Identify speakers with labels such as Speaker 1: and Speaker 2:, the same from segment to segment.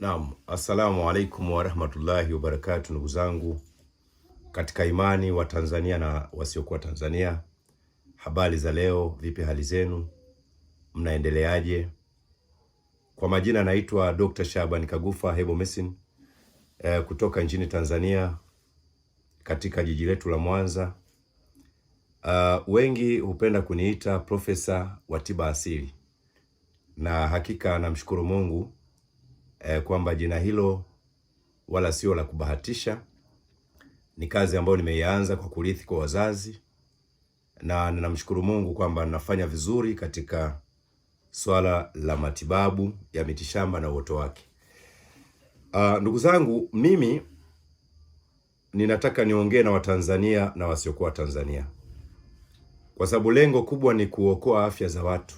Speaker 1: Naam, assalamu alaikum warahmatullahi wabarakatu, ndugu zangu katika imani wa Tanzania na wasiokuwa Tanzania, habari za leo? Vipi hali zenu, mnaendeleaje? Kwa majina naitwa Dr. Shaban Kagufa Herbal Medicine kutoka nchini Tanzania katika jiji letu la Mwanza. Wengi hupenda kuniita profesa wa tiba asili, na hakika namshukuru Mungu kwamba jina hilo wala sio la kubahatisha. Ni kazi ambayo nimeianza kwa kurithi kwa wazazi, na ninamshukuru Mungu kwamba ninafanya vizuri katika swala la matibabu ya mitishamba na uoto wake. Ndugu zangu, mimi ninataka niongee na Watanzania na wasiokuwa Tanzania, kwa sababu lengo kubwa ni kuokoa afya za watu,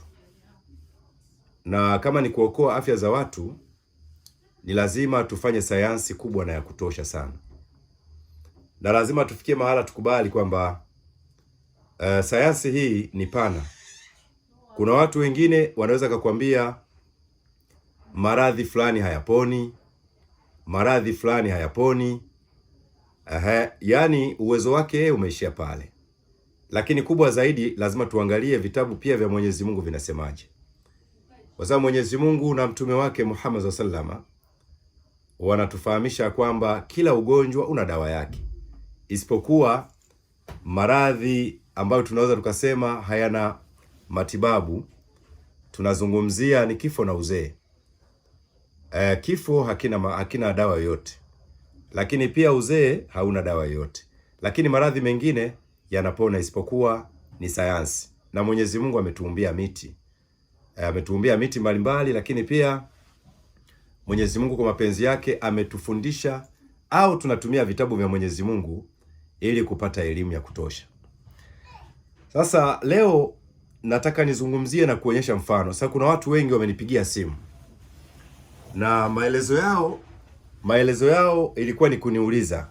Speaker 1: na kama ni kuokoa afya za watu ni lazima tufanye sayansi kubwa na ya kutosha sana, na lazima tufikie mahala tukubali kwamba sayansi hii ni pana. Kuna watu wengine wanaweza kukwambia maradhi fulani hayaponi, maradhi fulani hayaponi. Aha, yani uwezo wake yeye umeishia pale, lakini kubwa zaidi lazima tuangalie vitabu pia vya Mwenyezi Mungu vinasemaje, kwa sababu Mwenyezi Mungu na mtume wake Muhammad sallallahu wanatufahamisha kwamba kila ugonjwa una dawa yake, isipokuwa maradhi ambayo tunaweza tukasema hayana matibabu. Tunazungumzia ni kifo na uzee. Kifo hakina dawa yoyote, lakini pia uzee hauna dawa yoyote, lakini maradhi mengine yanapona, isipokuwa ni sayansi. Na Mwenyezi Mungu ametuumbia miti, ametuumbia miti mbalimbali, lakini pia Mwenyezi Mungu kwa mapenzi yake ametufundisha au tunatumia vitabu vya Mwenyezi Mungu ili kupata elimu ya kutosha. Sasa leo nataka nizungumzie na kuonyesha mfano. Sasa kuna watu wengi wamenipigia simu na maelezo yao ilikuwa ni kuniuliza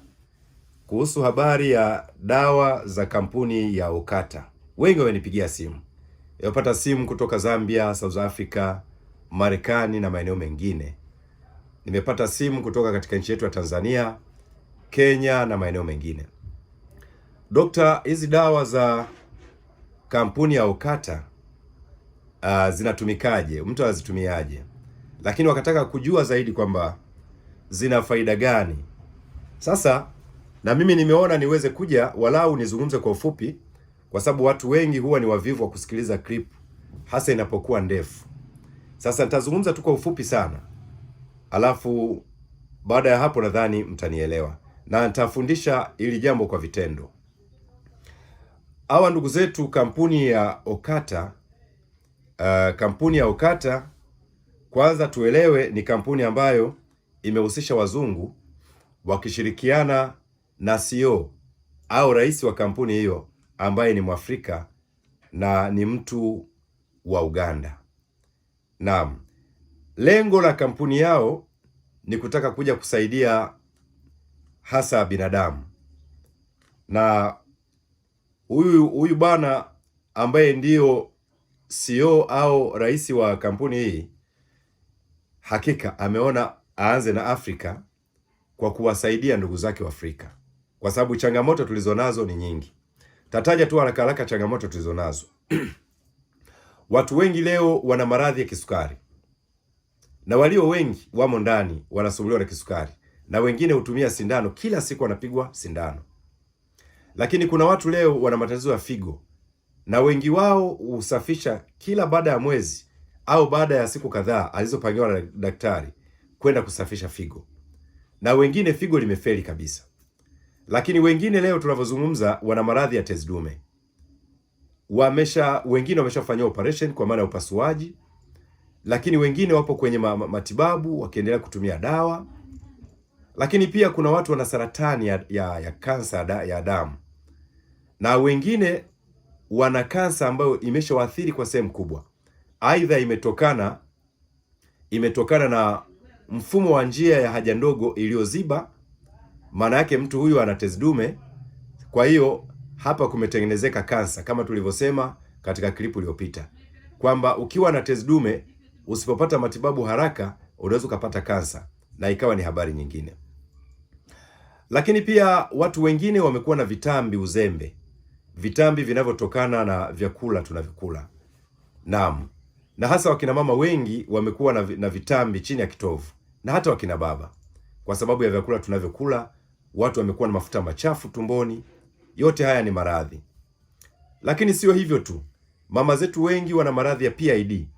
Speaker 1: kuhusu habari ya dawa za kampuni ya Okata. Wengi wamenipigia simu, nimepata simu kutoka Zambia, South Africa, Marekani na maeneo mengine. Nimepata simu kutoka katika nchi yetu ya Tanzania, Kenya na maeneo mengine. Dokta, hizi dawa za kampuni ya Okata zinatumikaje? Mtu anazitumiaje? Lakini wakataka kujua zaidi kwamba zina faida gani. Sasa na mimi nimeona niweze kuja walau nizungumze kwa ufupi, kwa sababu watu wengi huwa ni wavivu wa kusikiliza clip, hasa inapokuwa ndefu. Sasa nitazungumza tu kwa ufupi sana, alafu baada ya hapo nadhani mtanielewa na nitafundisha ili jambo kwa vitendo. Hawa ndugu zetu kampuni ya Okata, kampuni ya Okata kwanza tuelewe ni kampuni ambayo imehusisha wazungu wakishirikiana na CEO au rais wa kampuni hiyo ambaye ni Mwafrika na ni mtu wa Uganda. Naam, lengo la kampuni yao ni kutaka kuja kusaidia hasa binadamu, na huyu bwana ambaye ndiyo CEO au rais wa kampuni hii hakika ameona aanze na Afrika kwa kuwasaidia ndugu zake wa Afrika, kwa sababu changamoto tulizonazo ni nyingi. Tataja tu haraka haraka changamoto tulizonazo. Watu wengi leo wana maradhi ya kisukari, na walio wengi wamo ndani wanasumbuliwa na kisukari, na wengine hutumia sindano kila siku, wanapigwa sindano. Lakini kuna watu leo wana matatizo ya figo, na wengi wao husafisha kila baada ya mwezi au baada ya siku kadhaa alizopangiwa na daktari kwenda kusafisha figo, na wengine figo limefeli kabisa. Lakini wengine leo tunavyozungumza wana maradhi ya tezi dume, wengine wameshafanyiwa operation kwa maana ya upasuaji, lakini wengine wapo kwenye matibabu wakiendelea kutumia dawa. Lakini pia kuna watu wana saratani ya kansa ya damu, na wengine wana kansa ambayo imeshawaathiri kwa sehemu kubwa, aidha imetokana na mfumo wa njia ya haja ndogo iliyoziba. Maana yake mtu huyu ana tezi dume, kwa hiyo hapa kumetengenezeka kansa, kama tulivyosema katika klipu iliyopita kwamba ukiwa na tezi dume usipopata matibabu haraka unaweza ukapata kansa. na ikawa ni habari nyingine. Lakini pia watu wengine wamekuwa na vitambi uzembe, vitambi vinavyotokana na vyakula tunavyokula. Naam, na hasa wakina mama wengi wamekuwa na vitambi chini ya kitovu na hata wakina baba, kwa sababu ya vyakula tunavyokula. Watu wamekuwa na mafuta machafu tumboni. Yote haya ni maradhi. Lakini sio hivyo tu, mama zetu wengi wana maradhi ya PID,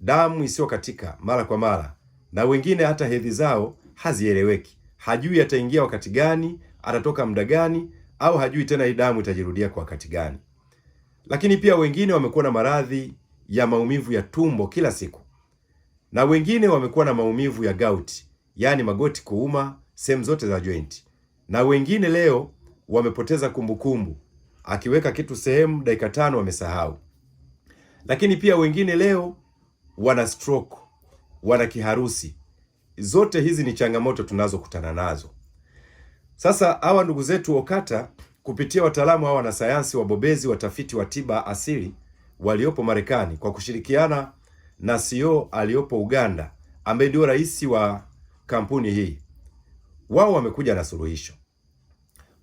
Speaker 1: damu isiyokatika mara kwa mara, na wengine hata hedhi zao hazieleweki, hajui ataingia wakati gani, atatoka muda gani, au hajui tena hii damu itajirudia kwa wakati gani. Lakini pia wengine wamekuwa na maradhi ya maumivu ya tumbo kila siku, na wengine wamekuwa na maumivu ya gauti, yaani magoti kuuma sehemu zote za joint, na wengine leo wamepoteza kumbukumbu, akiweka kitu sehemu dakika 5 wamesahau. Lakini pia wengine leo wana stroke, wana kiharusi. Zote hizi ni changamoto tunazokutana nazo. Sasa hawa ndugu zetu OKATA kupitia wataalamu hawa wanasayansi wabobezi watafiti wa tiba asili waliopo Marekani kwa kushirikiana na CEO aliyopo Uganda ambaye ndio rais wa kampuni hii, wao wamekuja na suluhisho.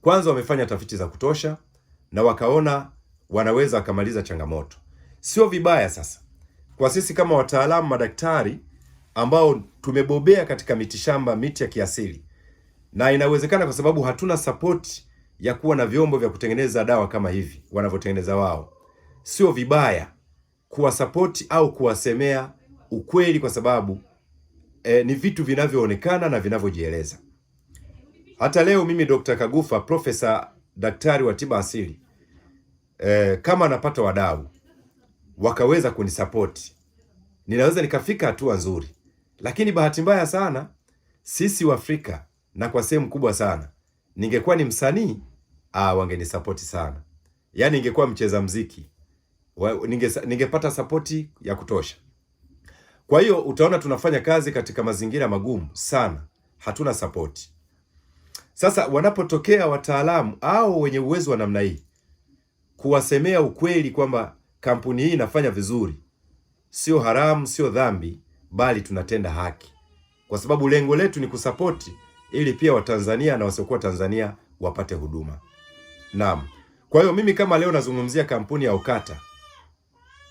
Speaker 1: Kwanza wamefanya tafiti za kutosha na wakaona wanaweza wakamaliza changamoto. Sio vibaya sasa kwa sisi kama wataalamu madaktari ambao tumebobea katika mitishamba, miti ya kiasili, na inawezekana kwa sababu hatuna support ya kuwa na vyombo vya kutengeneza dawa kama hivi wanavyotengeneza wao. Sio vibaya kuwasapoti au kuwasemea ukweli, kwa sababu ni vitu vinavyoonekana na vinavyojieleza. Hata leo mimi Dr. Kagufa, profesa daktari wa tiba asili, kama napata wadau wakaweza kunisapoti, ninaweza nikafika hatua nzuri, lakini bahati mbaya sana sisi Waafrika na kwa sehemu kubwa sana, ningekuwa ni msanii wangenisapoti sana, yaani ningekuwa mcheza mziki ningepata sapoti ya kutosha. Kwa hiyo utaona tunafanya kazi katika mazingira magumu sana, hatuna sapoti. Sasa wanapotokea wataalamu au wenye uwezo wa namna hii kuwasemea ukweli kwamba kampuni hii inafanya vizuri, sio haramu, sio dhambi, bali tunatenda haki, kwa sababu lengo letu ni kusapoti ili pia Watanzania na wasiokuwa Tanzania wapate huduma. Naam. Kwa hiyo mimi kama leo nazungumzia kampuni ya OKATA,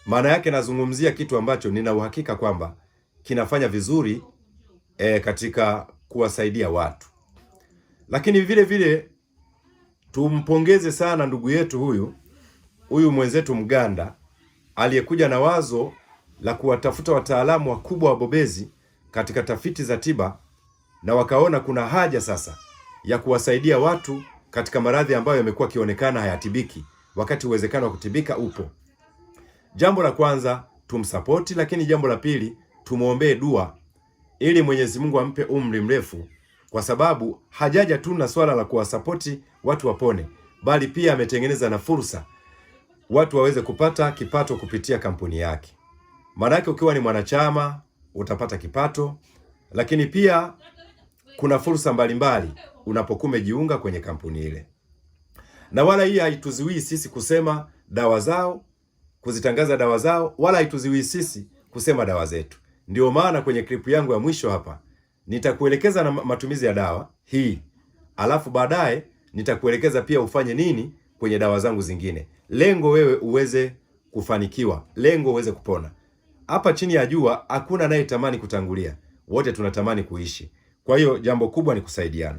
Speaker 1: maana yake nazungumzia kitu ambacho nina uhakika kwamba kinafanya vizuri katika kuwasaidia watu. Lakini vile vile tumpongeze sana ndugu yetu huyu mwenzetu Mganda aliyekuja na wazo la kuwatafuta wataalamu wakubwa wabobezi katika tafiti za tiba, na wakaona kuna haja sasa ya kuwasaidia watu katika maradhi ambayo yamekuwa yakionekana hayatibiki, wakati uwezekano wa kutibika upo. Jambo la kwanza tumsapoti, lakini jambo la pili tumwombee dua ili Mwenyezi Mungu ampe umri mrefu, kwa sababu hajaja tu na swala la kuwasapoti watu wapone, bali pia ametengeneza na fursa watu waweze kupata kipato kupitia kampuni yake. Maanake ukiwa ni mwanachama utapata kipato, lakini pia kuna fursa mbalimbali unapokuwa umejiunga kwenye kampuni ile, na wala hii haituzuii sisi kusema dawa zao, kuzitangaza dawa zao, wala haituzuii sisi kusema dawa zetu. Ndio maana kwenye klipu yangu ya mwisho hapa nitakuelekeza na matumizi ya dawa hii, alafu baadaye nitakuelekeza pia ufanye nini kwenye dawa zangu zingine. Lengo wewe uweze kufanikiwa, lengo uweze kupona. Hapa chini ya jua hakuna anayetamani kutangulia, wote tunatamani kuishi. Kwa hiyo jambo kubwa ni kusaidiana.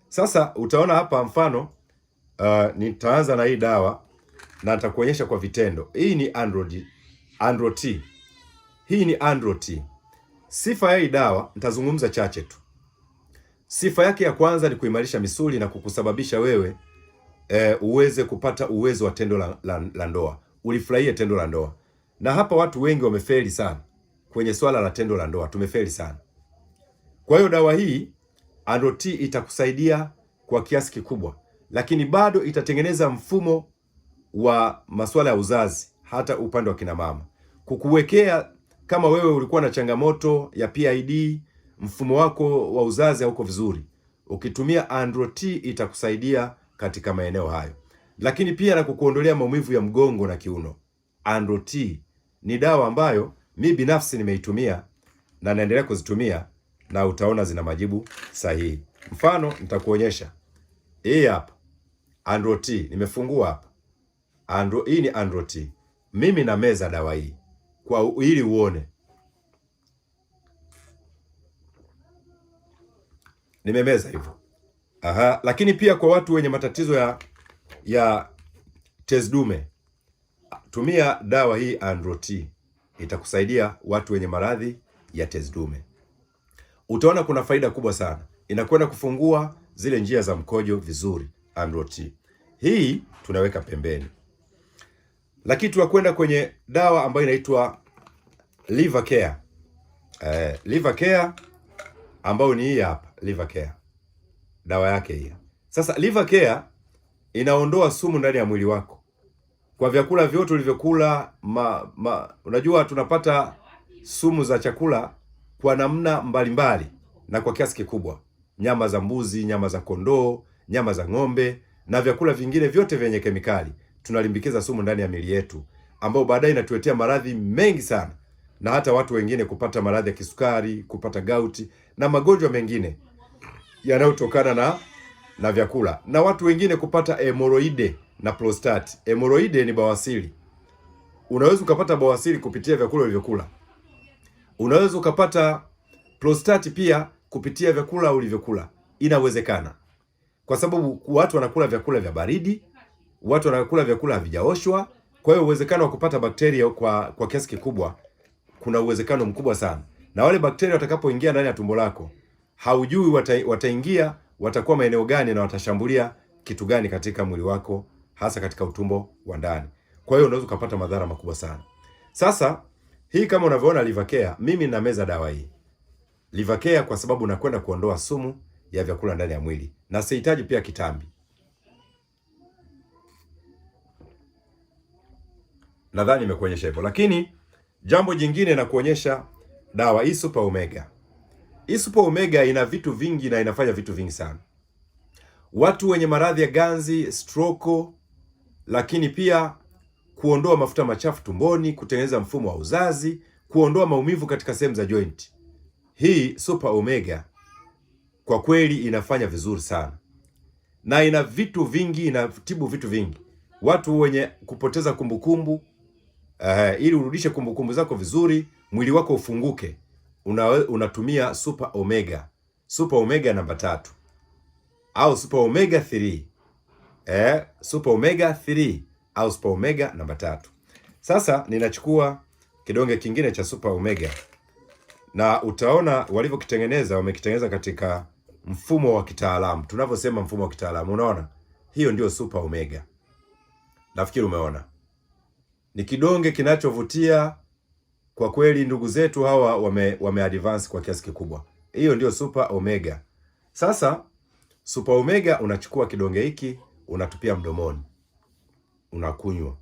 Speaker 1: Sasa utaona hapa mfano nitaanza na hii dawa na nitakuonyesha kwa vitendo. Hii ni Andro T. Hii ni Andro T. Sifa ya hii dawa nitazungumza chache tu. Sifa yake ya kwanza ni kuimarisha misuli na kukusababisha wewe uweze kupata uwezo wa tendo la ndoa, ulifurahie tendo la ndoa. Na hapa watu wengi wamefeli sana kwenye swala la tendo la ndoa, tumefeli sana. Kwa hiyo dawa hii Andro T itakusaidia kwa kiasi kikubwa, lakini bado itatengeneza mfumo wa masuala ya uzazi, hata upande wa kina mama, kukuwekea kama wewe ulikuwa na changamoto ya PID, mfumo wako wa uzazi hauko vizuri, ukitumia Andro T itakusaidia katika maeneo hayo, lakini pia na kukuondolea maumivu ya mgongo na kiuno. Andro T ni dawa ambayo mi binafsi nimeitumia na naendelea kuzitumia na utaona zina majibu sahihi. Mfano nitakuonyesha hii hapa Andro T, nimefungua hapa Andro, hii ni Andro T. Mimi nameza dawa hii kwa ili uone nimemeza hivyo. Aha, lakini pia kwa watu wenye matatizo ya tezi dume tumia dawa hii Andro T, itakusaidia watu wenye maradhi ya tezi dume. Utaona kuna faida kubwa sana, inakwenda kufungua zile njia za mkojo vizuri. Andro T hii tunaweka pembeni, lakini tunakwenda kwenye dawa ambayo inaitwa Liver Care. Liver Care ambayo ni hii hapa Liver Care, dawa yake hii. Sasa Liver Care inaondoa sumu ndani ya mwili wako kwa vyakula vyote ulivyokula. Unajua tunapata sumu za chakula kwa namna mbalimbali na kwa kiasi kikubwa, nyama za mbuzi, nyama za kondoo, nyama za ng'ombe na vyakula vingine vyote vyenye kemikali, tunalimbikiza sumu ndani ya miili yetu, ambayo baadaye inatuletea maradhi mengi sana, na hata watu wengine kupata maradhi ya kisukari, kupata gauti na magonjwa mengine yanayotokana na vyakula, na watu wengine kupata hemoroide na prostati. Hemoroide ni bawasiri. Unaweza ukapata bawasiri kupitia vyakula ulivyokula. Unaweza ukapata prostati pia kupitia vyakula ulivyokula, inawezekana, kwa sababu watu wanakula vyakula vya baridi, watu wanakula vyakula havijaoshwa. Kwa hiyo uwezekano wa kupata bakteria kwa kiasi kikubwa, kuna uwezekano mkubwa sana, na wale bakteria watakapoingia ndani ya tumbo lako, haujui wataingia watakuwa maeneo gani na watashambulia kitu gani katika mwili wako, hasa katika utumbo wa ndani. Kwa hiyo unaweza ukapata madhara makubwa sana. Sasa hii kama unavyoona Liver Care, mimi nameza dawa hii Liver Care kwa sababu nakwenda kuondoa sumu ya vyakula ndani ya mwili na sihitaji pia kitambi. Nadhani nimekuonyesha hivyo, lakini jambo jingine na kuonyesha dawa hii Super Omega. Hii Super Omega ina vitu vingi na inafanya vitu vingi sana. Watu wenye maradhi ya ganzi, stroke, lakini pia kuondoa mafuta machafu tumboni, kutengeneza mfumo wa uzazi, kuondoa maumivu katika sehemu za joint. Hii Super Omega kwa kweli inafanya vizuri sana na ina vitu vingi, inatibu vitu vingi. Watu wenye kupoteza kumbukumbu, ili urudishe kumbukumbu zako vizuri, mwili wako ufunguke, unatumia Super Omega, Super Omega namba 3 au Super Omega 3, Super Omega 3 au Super Omega namba 3. Sasa ninachukua kidonge kingine cha Super Omega na utaona walivyokitengeneza, wamekitengeneza katika mfumo wa kitaalamu. Tunavyosema mfumo wa kitaalamu, unaona hiyo ndio Super Omega. Nafikiri umeona ni kidonge kinachovutia kwa kweli. Ndugu zetu hawa wame advance kwa kiasi kikubwa. Hiyo ndio Super Omega. Sasa Super Omega unachukua kidonge hiki unatupia mdomoni, unakunywa.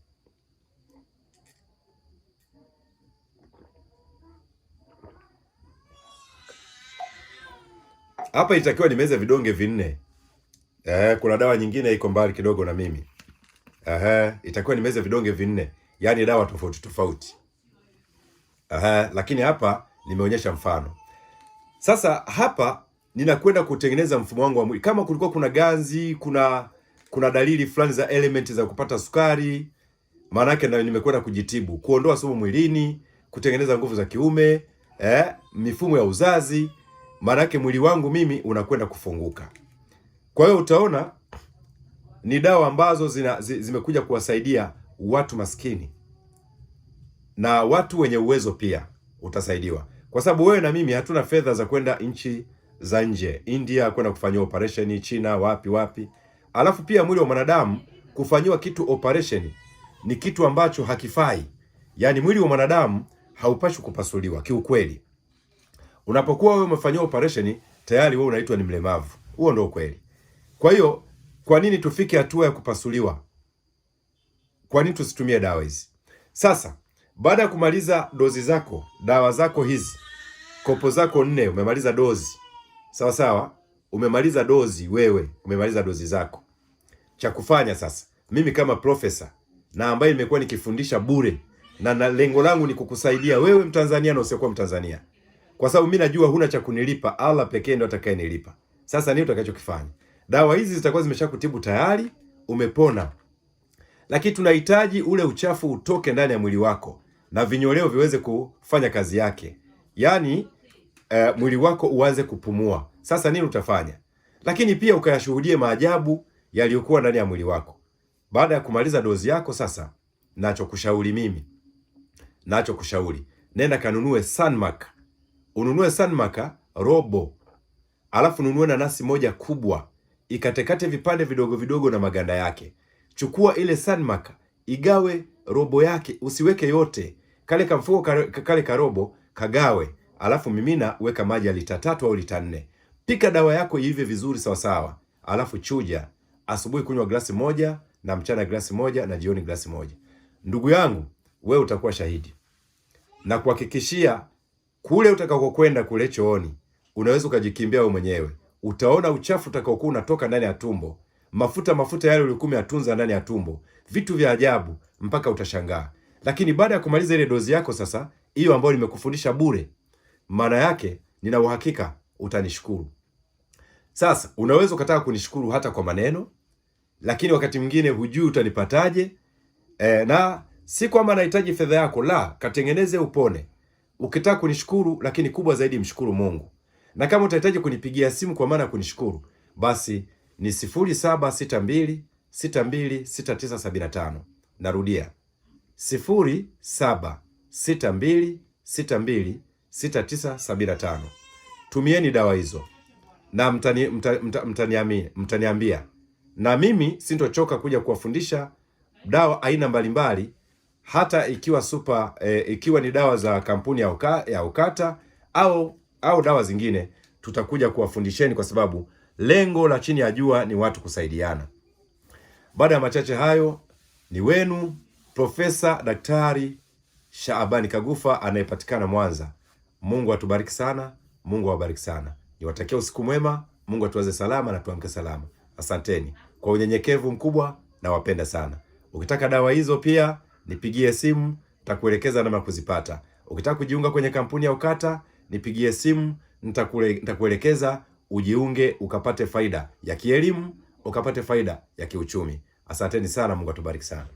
Speaker 1: Hapa itakiwa nimeze vidonge 4. Kuna dawa nyingine iko mbali kidogo na mimi. Itakiwa nimeze vidonge 4, yaani dawa tofauti tofauti. Lakini hapa nimeonyesha mfano. Sasa hapa ninakwenda kutengeneza mfumo wangu wa mwili. Kama kulikuwa kuna ganzi, kuna dalili fulani za element za kupata sukari, maana yake nimekwenda kujitibu, kuondoa sumu mwilini, kutengeneza nguvu za kiume, mifumo ya uzazi, maana yake mwili wangu mimi unakwenda kufunguka. Kwa hiyo utaona ni dawa ambazo zimekuja kuwasaidia watu maskini na watu wenye uwezo pia utasaidiwa, kwa sababu wewe na mimi hatuna fedha za kwenda nchi za nje, India kwenda kufanyiwa operation, China, wapi wapi. Alafu pia mwili wa mwanadamu kufanyiwa kitu operation ni kitu ambacho hakifai, yaani mwili wa mwanadamu haupashwi kupasuliwa kiukweli. Unapokuwa wewe umefanyiwa operation tayari wewe unaitwa ni mlemavu. Huo ndio ukweli. Kwa hiyo kwa nini tufike hatua ya kupasuliwa? Kwa nini tusitumie dawa hizi? Sasa baada ya kumaliza dozi zako, dawa zako hizi, kopo zako 4, umemaliza dozi sawa sawa, umemaliza dozi wewe, umemaliza dozi zako. Cha kufanya sasa, mimi kama profesa na ambaye nimekuwa nikifundisha bure na lengo langu ni kukusaidia wewe Mtanzania na usiokuwa Mtanzania, Kwa sababu mimi najua huna cha kunilipa, Allah pekee ndo atakayenilipa. Sasa nini utakachokifanya? Dawa hizi zitakuwa zimeshakutibu tayari, umepona, lakini tunahitaji ule uchafu utoke ndani ya mwili wako na vinyoleo viweze kufanya kazi yake, yaani mwili wako uanze kupumua. Sasa nini utafanya? Lakini pia ukayashuhudie maajabu yaliyokuwa ndani ya mwili wako. Baada ya kumaliza dozi yako, sasa nachokushauri mimi, nachokushauri nenda kanunue Sanmak, ununue Sanmak robo, alafu nunue nanasi moja kubwa, ikatekate vipande vidogo vidogo na maganda yake. Chukua ile Sanmak igawe robo yake, usiweke yote, kale kamfuko kale karobo kagawe, alafu mimina, weka maji ya lita 3 au lita 4. Pika dawa yako iive vizuri sawasawa, alafu chuja. Asubuhi kunywa glasi moja na mchana glasi moja na jioni glasi moja. Ndugu yangu, we utakuwa shahidi na kuhakikishia, kule utakakokwenda kule chooni, unaweza ukajikimbia wewe mwenyewe. Utaona uchafu utakaokuwa unatoka ndani ya tumbo, mafuta mafuta yale ulikuwa umeyatunza ndani ya tumbo, vitu vya ajabu mpaka utashangaa. Lakini baada ya kumaliza ile dozi yako sasa, hiyo ambayo nimekufundisha bure, maana yake nina uhakika utanishukuru. Sasa unaweza ukataka kunishukuru hata kwa maneno, lakini wakati mwingine hujui utanipataje. Na si kwamba nahitaji fedha yako, la, katengeneze upone. Ukitaka kunishukuru, lakini kubwa zaidi mshukuru Mungu. Na kama utahitaji kunipigia simu kwa maana ya kunishukuru, basi ni 0762 62 6975. Narudia 0762 62 6975. Tumieni dawa hizo na mtaniambia, na mimi sintochoka kuja kuwafundisha dawa aina mbalimbali, hata ikiwa super ikiwa ni dawa za kampuni ya Ukata au dawa zingine, tutakuja kuwafundisheni kwa sababu lengo la Chini ya Jua ni watu kusaidiana. Baada ya machache hayo, ni wenu Profesa Daktari Shaabani Kagufa anayepatikana Mwanza. Mungu atubariki sana, Mungu awabariki sana. Niwatakia usiku mwema, Mungu atuwaze salama na tuamke salama. Asanteni kwa unyenyekevu mkubwa, nawapenda sana. Ukitaka dawa hizo pia nipigie simu, nitakuelekeza namna kuzipata. Ukitaka kujiunga kwenye kampuni ya Ukata nipigie simu, nitakuelekeza ujiunge ukapate faida ya kielimu, ukapate faida ya kiuchumi. Asanteni sana, Mungu atubariki sana.